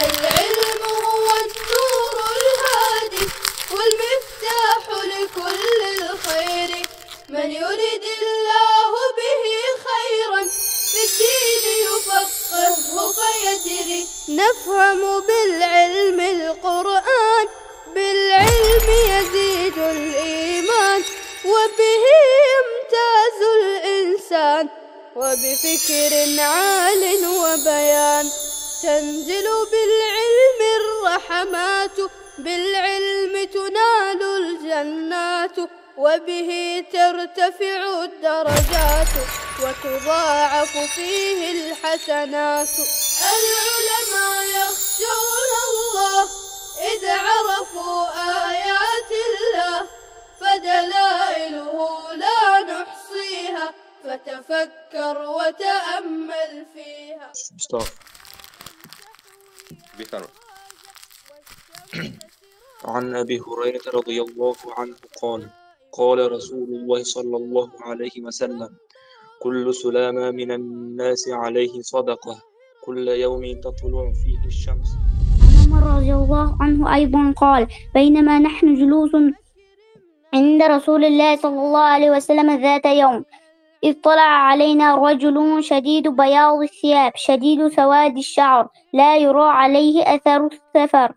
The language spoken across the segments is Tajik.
العلم هو النور الهادي والمفتاح لكل الخير، من يرد الله به خيرا في الدين يفقهه فيدري. نفهم بالعلم القرآن، بالعلم يزيد الإيمان، وبه يمتاز الإنسان، وبفكر عال وبيان. تنزل بالعلم الرحمات، بالعلم تنال الجنات، وبه ترتفع الدرجات، وتضاعف فيه الحسنات. العلماء يخشون الله إذ عرفوا آيات الله، فدلائله لا نحصيها، فتفكر وتأمل فيها. بفرمایید. عن أبي هريرة رضي الله عنه قال: قال رسول الله صلى الله عليه وسلم: كل سلامة من الناس عليه صدقة، كل يوم تطلع فيه الشمس. عن عمر رضي الله عنه أيضا قال: بينما نحن جلوس عند رسول الله صلى الله عليه وسلم ذات يوم، اطلع علينا رجل شديد بياض الثياب، شديد سواد الشعر، لا يرى عليه أثر السفر،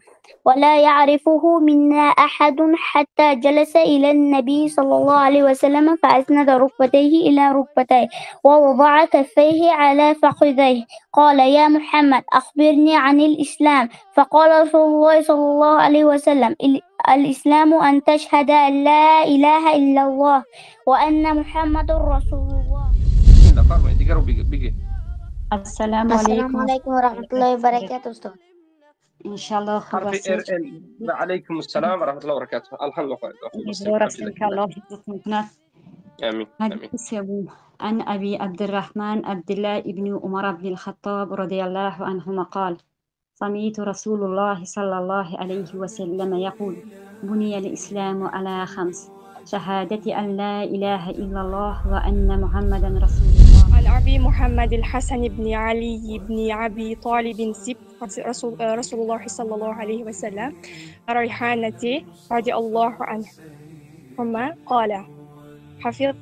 ولا يعرفه منا أحد، حتى جلس إلى النبي صلى الله عليه وسلم فأسند ركبتيه إلى ركبتيه ووضع كفيه على فخذيه. قال: يا محمد، أخبرني عن الإسلام. فقال رسول الله صلى الله عليه وسلم: الإسلام أن تشهد أن لا إله إلا الله وأن محمد رسول الله. السلام السلام علیکم. علیکم و رحمت الله و برکاته استاد. انشالله خوب حرف هستید. ار ال. و علیکم السلام و رحمت الله و برکاته. الحمد لله خوب هستیم. امیدوار هستم که الله حفظتون کند. آمین آمین. حدیث سوم: عن أبي عبد الرحمن عبد الله بن عمر بن الخطاب رضي الله عنهما قال: سمعت رسول الله صلى الله عليه وسلم يقول: بني الإسلام على خمس: شهادة أن لا إله إلا الله وأن محمدا رسول الله. عن أبي محمد الحسن بن علي بن أبي طالب سبط رسول الله صلى الله عليه وسلم ريحانتي رضي الله عنهما قال: حفظت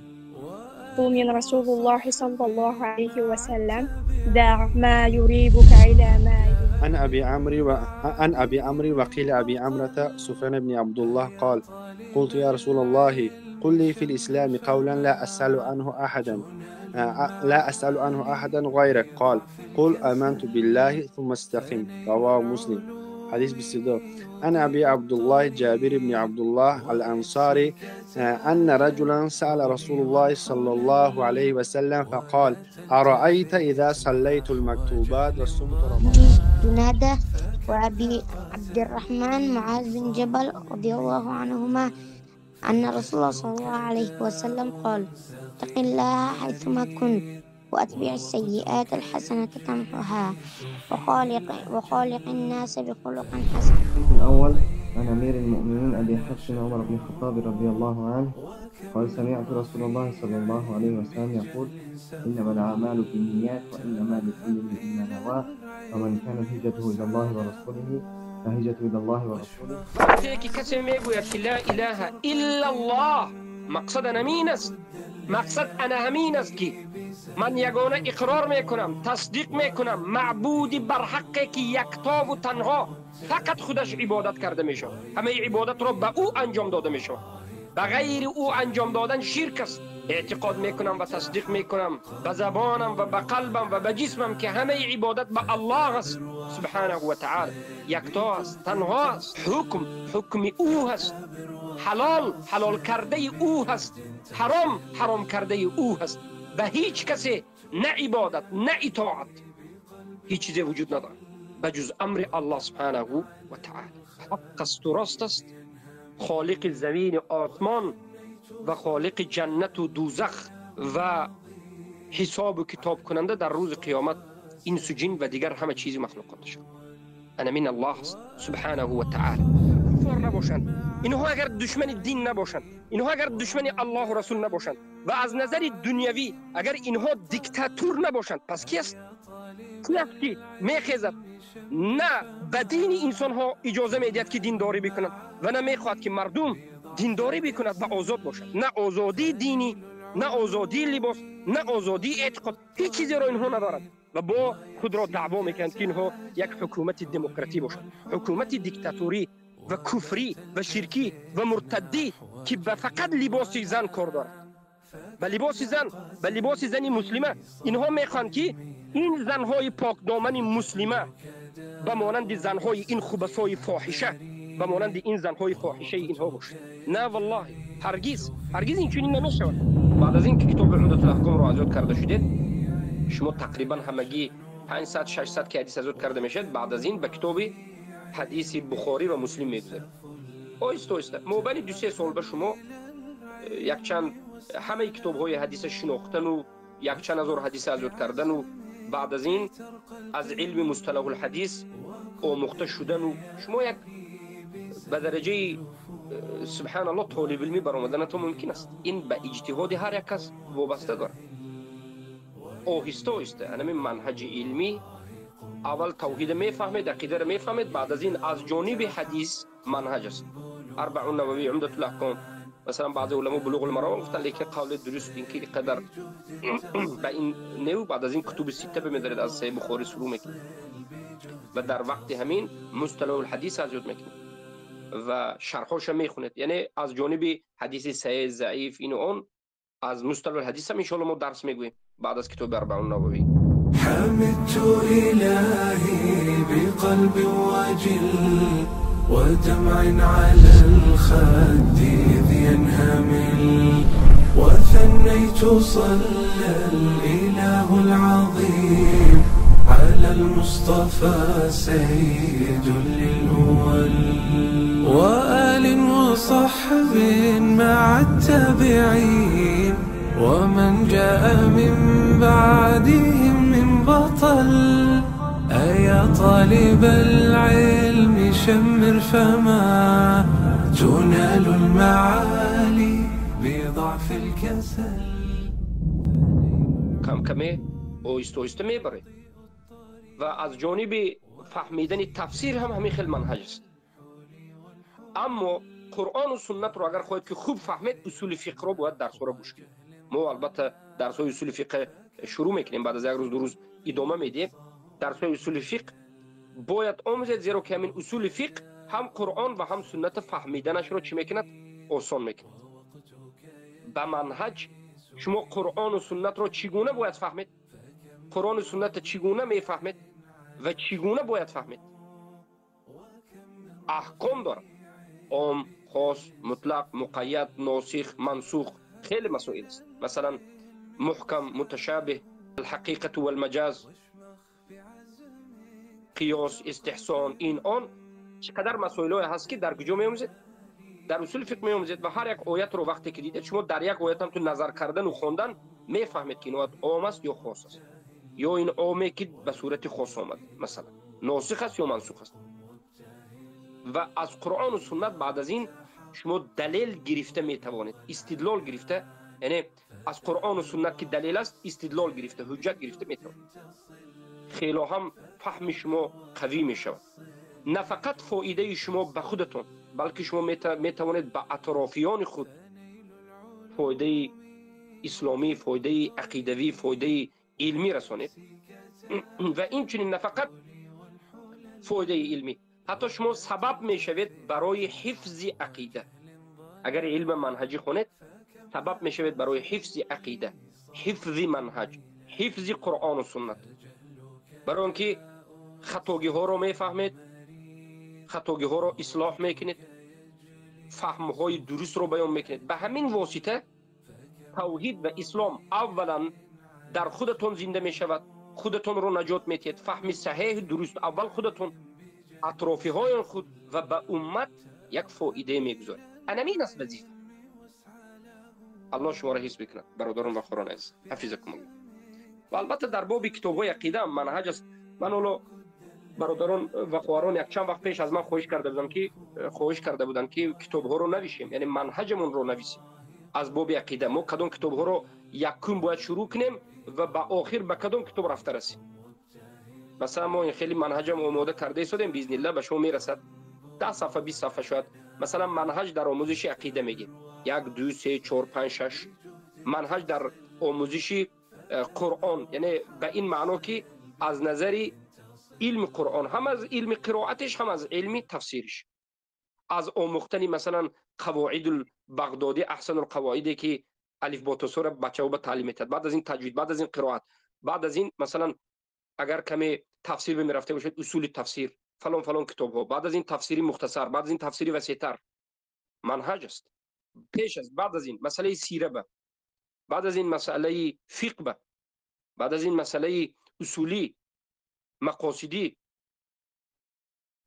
من رسول الله صلى الله عليه وسلم: دع ما يريبك إلى ما يريبك. عن أبي عمرو وقيل أبي عمرة سفيان بن عبد الله قال: قلت يا رسول الله، قل لي في الإسلام قولا لا أسأل عنه أحدا غيرك. قال: قل آمنت بالله ثم استقم. رواه مسلم. حديث 22. عن أبي عبد الله جابر بن عبد الله الأنصاري أن رجلا سأل رسول الله صلى الله عليه وسلم فقال: أرأيت إذا صليت المكتوبات وصمت رمضان؟ جنادة وأبي عبد الرحمن معاذ بن جبل رضي الله عنهما أن رسول الله صلى الله عليه وسلم قال: اتق الله حيثما كنت، وأتبع السيئات الحسنة تمحها، وخالق الناس بخلق حسن. الأول: عن أمير المؤمنين أبي حفص عمر بن الخطاب رضي الله عنه قال: سمعت رسول الله صلى الله عليه وسلم يقول: إنما الأعمال بالنيات، وإنما لكل امرئ ما نوى، فمن كانت هجرته إلى الله ورسوله فهجرته إلى الله ورسوله. وقتی که کسی میگوید که لا اله الا الله، مقصد همین است. مقصد انا همین است که من یگانه اقرار میکنم، تصدیق میکنم معبودی برحقی که یکتا و تنها فقط خودش عبادت کرده میشود، همه عبادت را به او انجام داده میشود، به غیر او انجام دادن شرک است. اعتقاد میکنم و تصدیق میکنم به زبانم و به قلبم و به جسمم که همه عبادت به الله است سبحانه و تعالی. یکتا است، تنها است، حکم حکم او است، حلال حلال کرده او هست، حرام حرام کرده او هست. به هیچ کسی نه عبادت نه اطاعت، هیچ چیزی وجود ندارد به جز امر الله سبحانه و تعالی. حق است و راست است، خالق زمین و آسمان و خالق جنت و دوزخ و حساب و کتاب کننده در روز قیامت انس و جن و دیگر همه چیز مخلوقاتش. انا من الله سبحانه و تعالی. куффор набошанд, инҳо агар душмани дин набошанд, инҳо агар душмани Аллоҳу Расул набошанд ва аз назари дунявӣ агар инҳо диктатур набошанд, пас ки аст? Ки аст ки мехезад на ба дини инсонҳо иҷоза медиҳад ки диндорӣ бикунанд ва на мехоҳад ки мардум диндорӣ бикунад ва озод бошад. На озодии динӣ, на озодии либос, на озодии эътиқод, ҳеҷ чизеро инҳо надоранд ва бо худро даъво мекунанд ки инҳо як ҳукумати демократӣ бошанд, ҳукумати диктатурӣ ва куфрӣ ва ширкӣ ва муртаддӣ ки ба фақат либоси зан кор дорад, ба либоси зан, ба либоси зани муслима. Инҳо мехоҳанд ки ин занҳои покдомани муслима ба монанди занҳои ин хубасои фоҳиша, ба монанди ин занҳои фоҳишаи инҳо бошад. На валлоҳи, ҳаргиз, ҳаргиз инчунин намешавад. Баъд аз ин ки китоби Умдатул Аҳкомро аз ёд карда шудед, шумо тақрибан ҳамагӣ 500 600 ки ҳадис аз ёд карда мешавад, баъд аз ин ба китоби ҳадиси Бухорӣ ва Муслим мегузаред. Оҳиста оҳиста мобайни 2-3 сол ба шумо якчанд ҳамаи китобҳои ҳадиса шинохтану якчанд ҳазор ҳадиса аз ёд кардану баъд аз ин аз илми мусталаҳул ҳадис омӯхта шудану шумо як ба дараҷаи субҳаналлоҳ толибилмӣ баромаданатон мумкин аст. Ин ба иҷтиҳоди ҳар як кас вобаста дорад. Оҳиста оҳиста ҳамин манҳаҷи илмӣ аввал тавҳида мефаҳмед, ақидаро мефаҳмед, баъд аз ин аз ҷониби ҳадис манҳаҷ аст. Арбаун Нававӣ, Умдатул Аҳком, масалан баъзе уламо Булуғул Маром гуфтанд, лекин қавли дуруст ин ки қадар ба ин нев. Баъд аз ин кутуби ситта бимедоред, аз Саҳиҳ Бухорӣ шурӯъ мекунед ва дар вақти ҳамин мусталаҳул ҳадис аз ёд мекунед ва шарҳҳоша мехонед. Яъне аз ҷониби ҳадиси саҳиҳ, заиф, ину он аз мусталаҳул ҳадис ҳам иншоалло мо дарс мегӯем баъд аз китоби Арбаун Нававӣ. حمدت إلهي بقلب وجل ودمع على الخد إذ ينهمل، وثنيت صلى الإله العظيم على المصطفى سيد للأول، وآل وصحب مع التابعين ومن جاء من بعدهم من بطل. أيا طالب العلم شمر فما تنال المعالي بضعف الكسل. کم کمه оҳиста оҳиста мебаред ва аз ҷониби фаҳмидани тафсир ҳам ҳамин хел манҳаҷ аст. Аммо Қуръону суннатро агар хоҳед ки хуб фаҳмед, усули фиқҳро бояд дарсҳоро гӯш кунед. Мо албатта дарсҳои усули фиқҳ шурӯъ мекунем, баъд аз як рӯз ду рӯз идома медиҳем. Дарсҳои усули фиқҳ бояд омӯзед, зеро ки ҳамин усули фиқҳ ҳам Қуръон ва ҳам сунната фаҳмиданашро чӣ мекунад? Осон мекунад. Ба манҳаҷ шумо Қуръону суннатро чӣ гуна бояд фаҳмед? Қуръону сунната чӣ гуна мефаҳмед ва чӣ гуна бояд фаҳмед? Аҳком дорад: ом, хос, мутлақ, муқайяд, носих, мансух, хеле масоил аст. Масалан муҳкам, муташабиҳ, алҳақиқату валмаҷаз, қиёс, истиҳсон, ин он чӣ қадар масоилҳое ҳаст ки дар куҷо меомӯзед? Дар усули фиқҳ меомӯзед. Ва ҳар як оятро вақте ки дидед, шумо дар як оят ҳам ту назар кардану хондан мефаҳмед ки ин оят ом аст ё хос аст, ё ин оме ки ба сурати хос омад, масалан носих аст ё мансух аст. Ва аз Қуръону суннат баъд аз ин шумо далел гирифта метавонед, истидлол гирифта, яъне аз Қуръону суннат ки далел аст, истидлол гирифта, ҳуҷҷат гирифта метавонед. Хело ҳам фаҳми шумо қавӣ мешавад. На фақат фоидаи шумо ба худатон, балки шумо метавонед ба атрофиёни худ фоидаи исломӣ, фоидаи ақидавӣ, фоидаи илмӣ расонед. Ва инчунин на фақат фоидаи илмӣ, ҳатто шумо сабаб мешавед барои ҳифзи ақида. Агар илми манҳаҷӣ хонед, сабаб мешавед барои ҳифзи ақида, ҳифзи манҳаҷ, ҳифзи Қуръону суннат. Барои он ки хатогиҳоро мефаҳмед, хатогиҳоро ислоҳ мекунед, фаҳмҳои дурустро баён мекунед. Ба ҳамин восита тавҳид ва ислом аввалан дар худатон зинда мешавад, худатонро наҷот медиҳед, фаҳми саҳеҳи дуруст аввал худатон, атрофиҳои худ ва ба уммат як фоидае мегузоред. Анамин аст вазифа. Аллоҳ шуморо ҳифз бикунад, бародарон ва хоҳарони азиз. Ҳафизакум Аллоҳ. Ва албатта дар боби китобҳои ақида манҳаҷ аст. Ман ҳоло Бародарон ва хоҳарон, якчанд вақт пеш аз ман хоҳиш карда буданд ки китобҳоро навишем, яъне манҳаҷамонро нависем аз боби ақида. Мо кадом китобҳоро якум бояд шурӯъ кунем ва ба охир ба кадом китоб рафта расем. Масалан, мо ин хеле манҳаҷам омода карда истодем, биизнилла ба шумо мерасад. 10 сафҳа, 20 сафҳа шояд. Масалан, манҳаҷ дар омӯзиши ақида мегем. 1, 2, 3, 4, 5, 6. Манҳаҷ дар омӯзиши Қуръон, яъне ба ин маъно ки аз назари илми Қуръон, ҳам аз илми қироатиш, ҳам аз илми тафсириш. Аз омӯхтани масалан қавоидул Бағдодӣ, аҳсанул қавоиде ки алиф бо тосора бачаҳо ба таълим метиҳад. Баъд аз ин таҷвид, баъд аз ин қироат, баъд аз ин масалан агар каме тафсир бимерафта бошед, усули тафсир, фалон фалон китобҳо, баъд аз ин тафсири мухтасар, баъд аз ин тафсири васеътар. Манҳаҷ аст. Пеш аз, баъд аз ин масъалаи сира ба, баъд аз ин масъалаи фиқҳ ба, баъд аз ин масъалаи усулӣ, мақосидӣ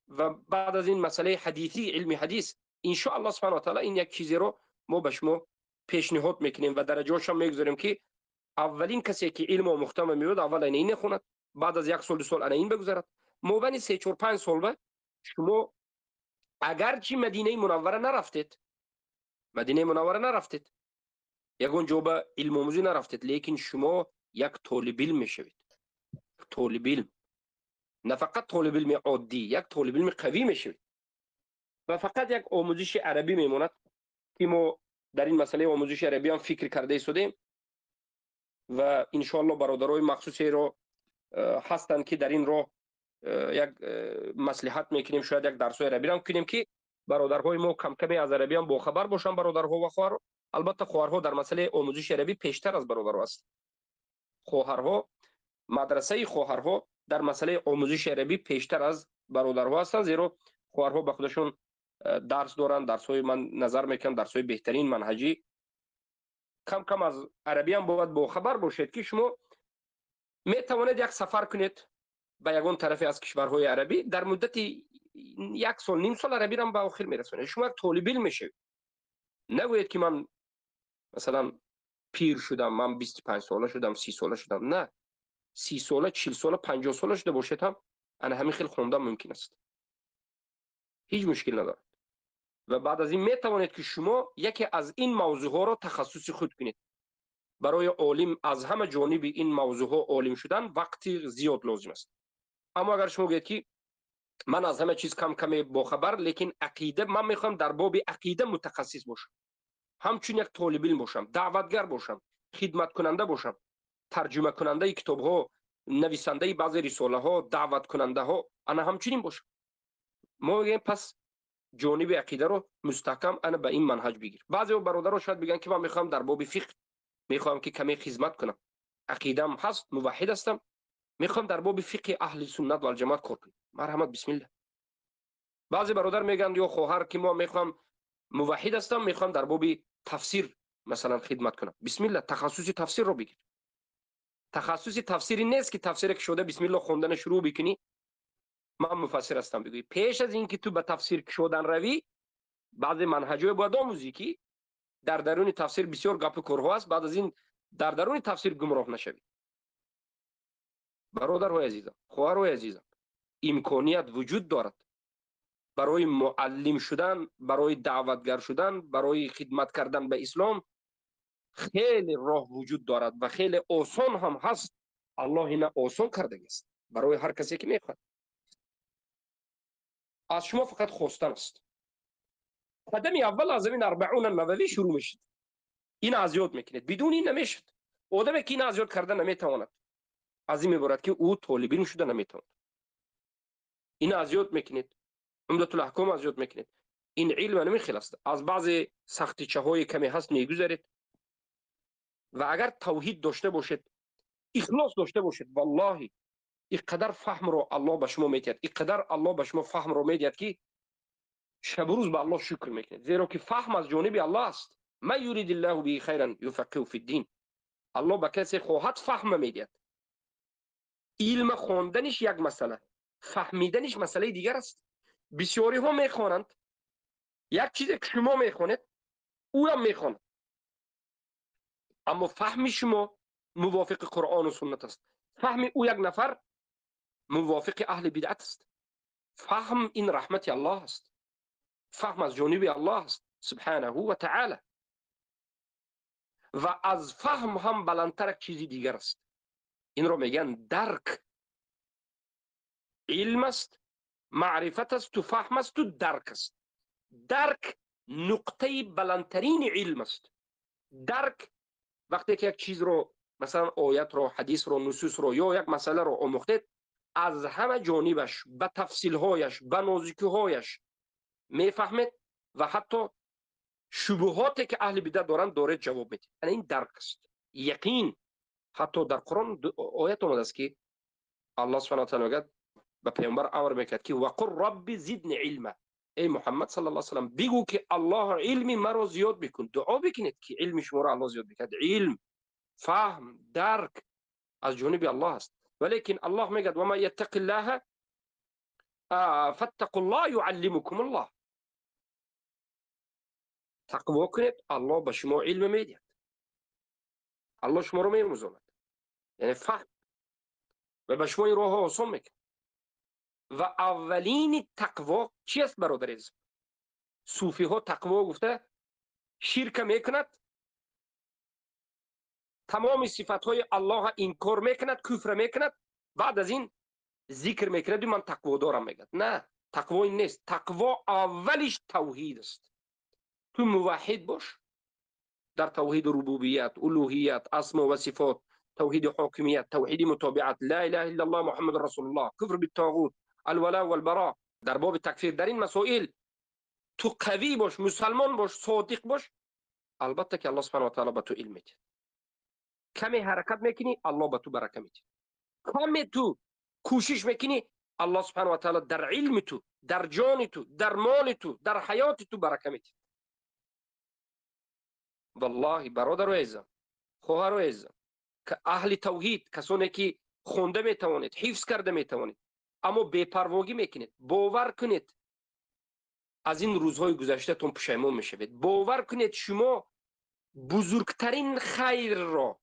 ва баъд аз ин масъалаи ҳадисӣ, илми ҳадис. Иншоаллоҳ субҳонаҳу ва таъоло ин як чизеро мо ба шумо пешниҳод мекунем ва дараҷаҳошам мегузорем ки аввалин касе ки илм омӯхта меояд, аввал ана ин хонад, баъд аз як сол, ду сол ана ин бигузарад. Мобайни 3, 4, 5 сол ба шумо агарчи Мадинаи Мунаввара нарафтед, Мадинаи Мунаввара нарафтед, ягон ҷо ба илмомӯзӣ нарафтед, лекин шумо як толибилм мешавед. Толибилм, на фақат толибилми оддӣ, як толибилми қавӣ мешавед. Ва фақат як омӯзиши арабӣ мемонад ки мо дар ин масъалаи омӯзиши арабӣ ҳам фикр карда истодем ва иншоаллоҳ бародарои махсусеро ҳастанд ки дар ин роҳ як маслиҳат мекунем, шояд як дарсҳои арабӣ ҳам кунем ки бародарҳои мо камкаме аз арабӣ ҳам бохабар бошанд, бародарҳо ва хоҳарҳо. Албатта хоҳарҳо дар масъалаи омӯзиши арабӣ пештар аз бародарҳо ҳастанд. Хоҳарҳо, мадрасаи хоҳарҳо дар масъалаи омӯзиши арабӣ пештар аз бародарҳо ҳастанд, зеро хоҳарҳо ба худашон дарс доранд, дарсҳои ман назар мекунам, дарсҳои беҳтарин манҳаҷӣ. Кам кам аз арабӣ ҳам бояд бохабар бошед ки шумо метавонед як сафар кунед ба ягон тарафе аз кишварҳои арабӣ, дар муддати як сол, ним сол арабиро ҳам ба охир мерасонед. Шумо як толибилм мешавед. Нагӯед ки ман масалан пир шудам, ман 25 сола шудам, 30 сола шудам. На, 30 сола, 40 сола, 50 сола шуда бошед ҳам ана ҳамин хел хондан мумкин аст. Ҳеҷ мушкил надорад. Ва баъд аз ин метавонед ки шумо яке аз ин мавзӯъҳоро тахассуси худ кунед. Барои олим аз ҳама ҷониби ин мавзӯъҳо олим шудан вақти зиёд лозим аст. Аммо агар шумо гӯед ки ман аз ҳама чиз кам каме бохабар, лекин ақида, ман мехоҳам дар боби ақида мутахассис бошам, ҳамчун як толибилм бошам, даъватгар бошам, хидматкунанда бошам, тарҷумакунандаи китобҳо, нависандаи баъзе рисолаҳо, даъваткунандаҳо, ана ҳамчунин бошам. Мо мегӯем пас ҷониби ақидаро мустаҳкам ана ба ин манҳаҷ бигир. Баъзе бародаро шояд бигӯянд ки ман мехоҳам дар боби фиқҳ, мехоҳам ки каме хизмат кунам, ақидаам ҳаст, муваҳҳид ҳастам, мехоҳам дар боби фиқҳи аҳли суннат вал ҷамоат кор кунам. Марҳамат, бисмиллаҳ. Баъзе бародар мегӯянд ё хоҳар ки мо мехоҳам муваҳҳид ҳастам, мехоҳам дар боби тафсир масалан хидмат кунам. Бисмиллаҳ, тахассуси тафсирро бигир. Тахассуси тафсири нест ки тафсире кушода бисмиллаҳ хондана шурӯъ бикунӣ, ман муфассир ҳастам бигӯӣ. Пеш аз ин ки ту ба тафсир кушодан равӣ, баъзе манҳаҷҳое бояд омӯзӣ ки дар даруни тафсир бисёр гапу корҳо аст, баъд аз ин дар даруни тафсир гумроҳ нашавӣ. Бародарҳои азизам, хоҳарҳои азизам, имконият вуҷуд дорад барои муаллим шудан, барои даъватгар шудан, барои хидмат кардан ба ислом хеле роҳ вуҷуд дорад ва хеле осон ҳам ҳаст. Аллоҳ ина осон кардагист барои ҳар касе ки мехоҳад. Аз шумо фақат хостан аст. Қадами аввал аз ҳамин Арбаъун Нававӣ шурӯъ мешавад. Ин аз ёд мекунед, бидуни ин намешавад. Одаме ки ин аз ёд карда наметавонад, аз ин меборад ки ӯ толибилм шуда наметавонад. Ин аз ёд мекунед, Умдатул Аҳком аз ёд мекунед. Ин илм ҳамин хел аст. Аз баъзе сахтичаҳои каме ҳаст мегузаред ва агар тавҳид дошта бошед, ихлос дошта бошед, валлоҳи инқадар фаҳмро Аллоҳ ба шумо медиҳад, инқадар Аллоҳ ба шумо фаҳмро медиҳад ки шабу рӯз ба Аллоҳ шукр мекунед, зеро ки фаҳм аз ҷониби Аллоҳ аст. Ма юридиллаҳу биҳи хайран юфаққиҳу фиддин. Аллоҳ ба касе хоҳад фаҳм медиҳад. Илм хонданиш як масъала, фаҳмиданиш масъалаи дигар аст. Бисёриҳо мехонанд як чизе ки шумо мехонед, ӯам мехонад, аммо фаҳми шумо мувофиқи Қуръону суннат аст. Фаҳми ӯ як нафар موافق اهل بدعت است. فهم این رحمت الله است، فهم از جانب الله است سبحانه و تعالی، و از فهم هم بلندتر چیزی دیگر است. این رو میگن درک. علم است، معرفت است، تو فهم است، تو درک است. درک نقطه بلندترین علم است. درک وقتی که یک چیز رو، مثلا آیت رو، حدیث رو، نصوص رو یا یک مسئله رو آموختید، از همه جانبش، به تفصیلهایش، به نازکیهایش میفهمید و حتی شبهاتی که اهل بدعت دارند داره جواب میده. یعنی این درک است، یقین. حتی در قرآن آیت آمده است که الله سبحانه و تعالی میگه به پیامبر امر میکرد که وقل رب زدنی علما، ای محمد صلی الله علیه و سلم بگو که الله علمی مرا زیاد بکن. دعا بکنید که علم شما را الله زیاد بکند. علم، فهم، درک از جانب الله است. ولیکن الله میگه و ما یتق الله فاتقوا الله یعلمکم الله. تقوا کنید، الله به شما علم میدهد، الله شما رو میآموزاند، یعنی فهم، و به شما این راه آسان میکند. و اولین تقوا چی است برادر عزیز؟ صوفی ها تقوا گفته شرک میکند، تمام صفات های الله انکار میکند، کفر میکند، بعد از این ذکر میکند من تقوا دارم میگه. نه، تقوا این نیست. تقوا اولش توحید است. تو موحد باش در توحید ربوبیت، الوهیت، اسما و صفات، توحید حاکمیت، توحید متابعت، لا اله الا الله محمد رسول الله، کفر بالطاغوت، الولاء والبراء، در باب تکفیر، در این مسائل تو قوی باش، مسلمان باش، صادق باش، البته که الله سبحانه و تعالی به تو علم میده. کمی حرکت میکنی الله به تو برکه میده. کمی تو کوشش میکنی الله سبحانه و تعالی در علم تو، در جان تو، در مال تو، در حیات تو برکه میده. والله برادر عزیزم، خواهر عزیزم، که اهل توحید، کسانی که خونده میتوانید، حفظ کرده میتوانید، اما بی‌پرواگی میکنید، باور کنید از این روزهای گذشته تون پشیمان میشوید. باور کنید شما بزرگترین خیر را،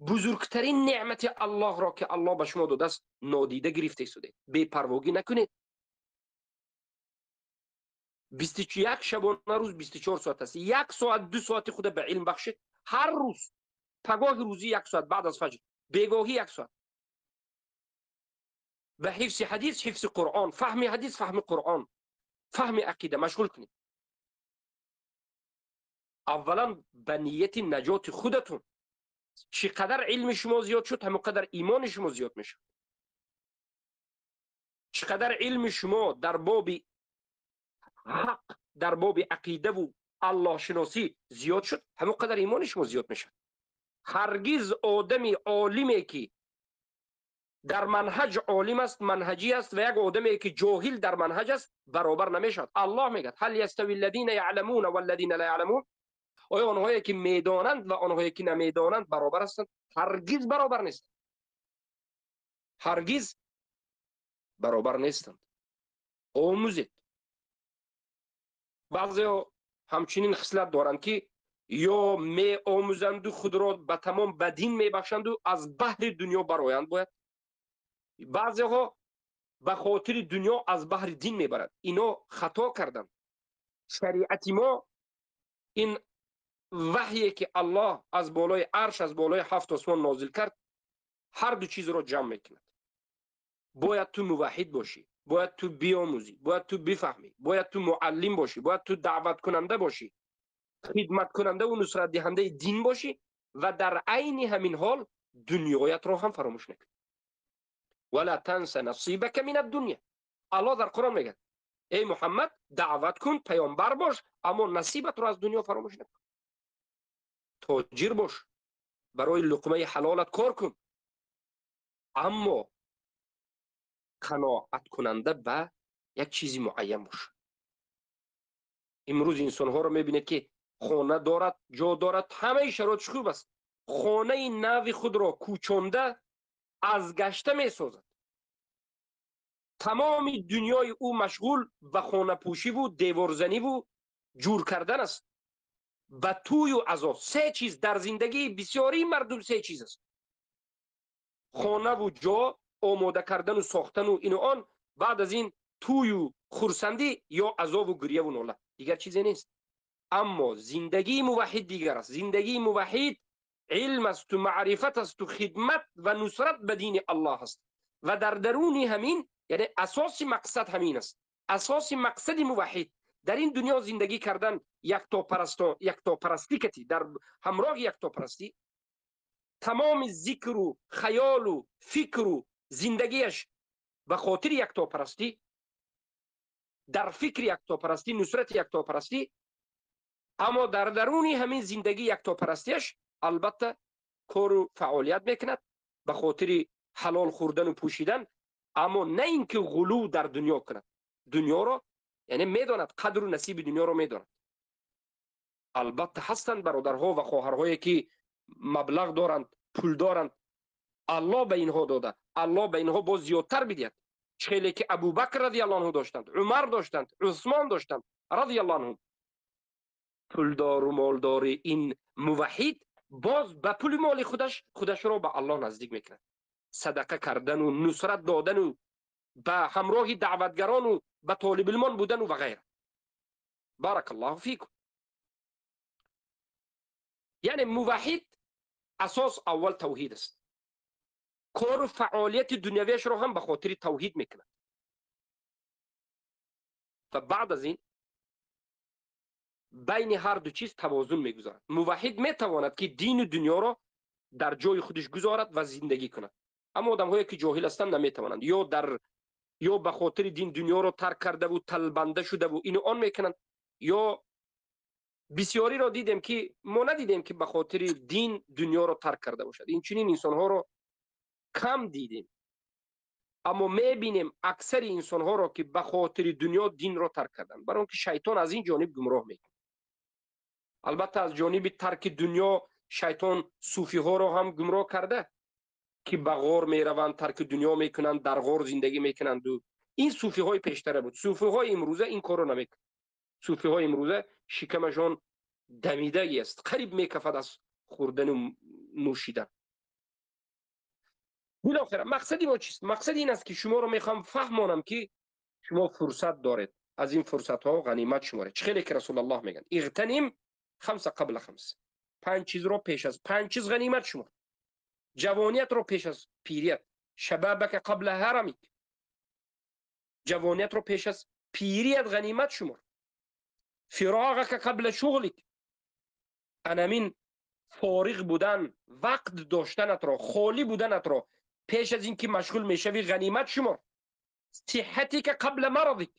بزرگترین نعمت الله را که الله به شما داده است نادیده گرفته شده. بی‌پرواگی نکنید. 21 شبانه روز 24 ساعت است. 1 ساعت 2 ساعت خود به علم بخشید. هر روز پگاه روزی 1 ساعت بعد از فجر، بیگاهی 1 ساعت به حفظ حدیث، حفظ قرآن، فهم حدیث، فهم قرآن، فهم عقیده مشغول کنید. اولا به نیت نجات خودتون. چقدر علم شما زیاد شد همونقدر ایمان شما زیاد میشه. چقدر علم شما در باب حق، در باب عقیده و الله شناسی زیاد شد همونقدر ایمان شما زیاد میشه. هرگز آدمی عالمی که در منهج عالم است، منهجی است، و یک آدمی که جاهل در منهج است برابر نمیشد. الله میگه هل یستوی الذین یعلمون والذین لا یعلمون، آیا آنهایی که میدانند و آنهایی که نمیدانند برابر هستند؟ هرگز برابر نیستند. هرگز برابر نیستند. آموزید. بعضی همچنین خصلت دارند که یا می آموزند و خود را به تمام بدین می بخشند و از بحر دنیا برایند باید. بعضی ها به خاطر دنیا از بحر دین میبرند. اینا خطا کردند. شریعت ما این وحیی که الله از بالای عرش، از بالای 7 آسمان نازل کرد، هر دو چیز را جمع میکند. باید تو موحد باشی، باید تو بیاموزی، باید تو بفهمی، باید تو معلم باشی، باید تو دعوت کننده باشی، خدمت کننده و نصرت دهنده دین باشی و در عین همین حال دنیایت را هم فراموش نکنی. ولا تنس نصیبک من الدنیا. الله در قرآن میگه ای محمد دعوت کن، پیامبر باش، اما نصیبت را از دنیا فراموش نکن. تاجر باش، برای لقمه حلالت کار کن، اما قناعت کننده به یک چیزی معین باش. امروز انسان ها رو میبینه که خانه دارد، جا دارد، همه شرایطش خوب است، خانه نو خود را کوچانده از گشته میسازد. تمام دنیای او مشغول به خانه پوشی و دیوارزنی و جور کردن است. به توی و عذاب. سه چیز در زندگی بسیاری مردم سه چیز است: خانه و جا، омода кардану сохтану ину он, баъд аз ин тӯю хурсандӣ ё азобу гирьяву нола, дигар чизе нест. Аммо зиндагии муваҳҳид дигар аст. Зиндагии муваҳҳид илм асту маърифат асту хидмат ва нусрат ба дини Аллоҳ аст. Ва дар даруни ҳамин, яъне асоси мақсад ҳамин аст. Асоси мақсади муваҳҳид дар ин дунё зиндагӣ кардан яктопарастӣ кати, дар ҳамроҳи яктопарастӣ тамоми зикру хаёлу фикру зиндагиаш ба хотири яктопарастӣ, дар фикри яктопарастӣ, нусрати яктопарастӣ. Аммо дар даруни ҳамин зиндагии яктопарастиаш албатта кору фаъолият мекунад ба хотири ҳалол хӯрдану пӯшидан, аммо на ин ки ғулув дар дунё кунад. Дунёро яъне медонад, қадру насиби дунёро медонад. Албатта ҳастанд бародарҳо ва хоҳарҳое ки маблағ доранд, пул доранд, Аллоҳ ба инҳо дода, Аллоҳ ба инҳо боз зиёдтар бидиҳад. Хеле ки Абубакр радиаллоҳу анҳу доштанд, Умар доштанд, Усмон доштанд радиаллоҳу анҳум. Пулдору молдори ин муваҳҳид боз ба пули моли худаш худашро ба Аллоҳ наздик мекунад. Садақа кардану нусрат додану ба ҳамроҳи даъватгарону ба толибилмон будану ва ғайра. Баракаллоҳу фикум. Яъне муваҳҳид асос аввал тавҳид аст. Кору фаъолияти дунявиашро ҳам ба хотири тавҳид мекунад. Ва баъд аз ин байни ҳар ду чиз тавозун мегузорад. Муваҳҳид метавонад ки дину дунёро дар ҷои худаш гузорад ва зиндагӣ кунад. Аммо одамҳое ки ҷоҳил ҳастанд наметавонанд. Ё ба хотири дин дунёро тарк кардаву талбанда шудаву ину он мекунанд, ё бисёриро дидем ки мо надидем ки ба хотири дин дунёро тарк карда бошад. Инчунин инсонҳоро кам дидем, аммо мебинем аксари инсонҳоро ки ба хотири дунё динро тарк карданд, барои он ки шайтон аз ин ҷониб гумроҳ мекунад. Албатта аз ҷониби тарки дунё шайтон суфиҳоро ҳам гумроҳ карда ки ба ғор мераванд, тарки дунё мекунанд, дар ғор зиндагӣ мекунанд. Ин суфиҳои пештара буд. Суфиҳои имрӯза ин корро намекунанд. Суфиҳои имрӯза шикамашон дамидагӣ аст, қариб мекафад аз хӯрдану нӯшидан. Билохира мақсади мо чист? Мақсади ин аст ки шуморо мехоҳам фаҳмонам ки шумо фурсат доред, аз ин фурсатҳо ғанимат шуморед. Чӣ хеле ки Расулуллоҳ мегӯянд: иғтаним хамса қабла хамс. Панҷ чизро пеш аз панҷ чиз ғанимат шумор. Ҷавониятро пеш аз пирият, шабабака қабла ҳарамик. Ҷавониятро пеш аз пирият ғанимат шумор. Фироғака қабла шуғлик. Анамин фориғ будан, вақт доштанатро, холӣ буданатро пеш аз ин ки машғул мешавӣ ғанимат шумор. Сиҳатика қабла марадик.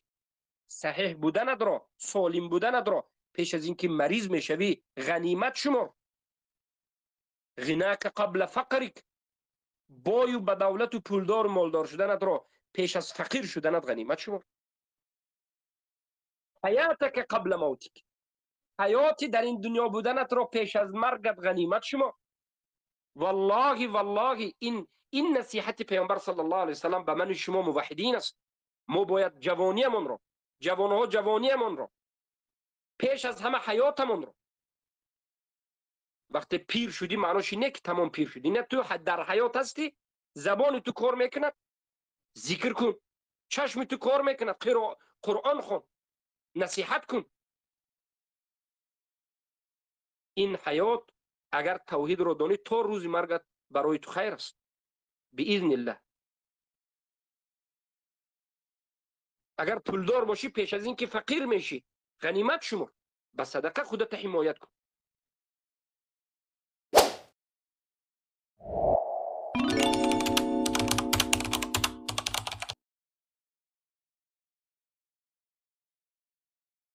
Саҳиҳ буданатро, солим буданатро пеш аз ин ки мариз мешавӣ ғанимат шумор. Ғинака қабла фақрик. Бою ба давлату пулдору молдор шуданатро пеш аз фақир шуданат ғанимат шумор. Ҳаятака қабла мавтик. Ҳаёти дар ин дунё буданатро пеш аз маргат ғанимат шумор. Валлоҳи, валлоҳи, ин насиҳати Паёмбар саллаллоҳу алайҳи васаллам ба ману шумо муваҳҳидин аст. Мо бояд ҷавониямонро, ҷавонҳо ҷавониямонро пеш аз ҳама ҳаётамонро. Вақте пир шудӣ маънош ин не ки тамом пир шудӣ, не, ту дар ҳаёт ҳастӣ, забони ту кор мекунад, зикр кун, чашми ту кор мекунад, Қуръон хон, насиҳат кун. Ин ҳаёт агар тавҳидро донӣ то рӯзи маргат барои ту хайр аст биизниллаҳ. Агар пулдор бошӣ пеш аз ин ки фақир мешӣ ғанимат шумор, ба садақа худата ҳимоят кун.